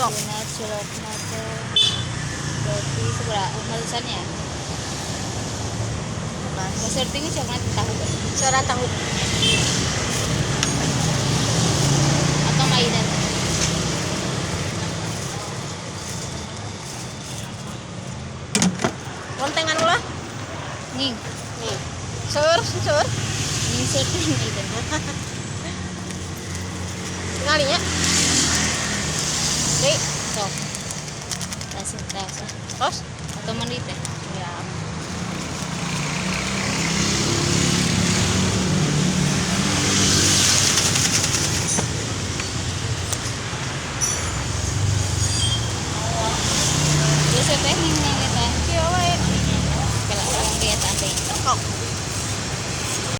Sok. Ayeuna cilokna teh berarti sabaraha malesannya? Bebas. Pasar tinggi coklat tahu kan? Suara tahu. Atau mainan? Lontengan ulah. Ning, Nih. Sur, sur. ning surting gitu. Tingalinya. Deui, Sok. Kasih tas ah. tos. Atau mandi teh. Ya. Biasa teh ning nang eta. Kieu wae. Kela urang di eta teh. Kok.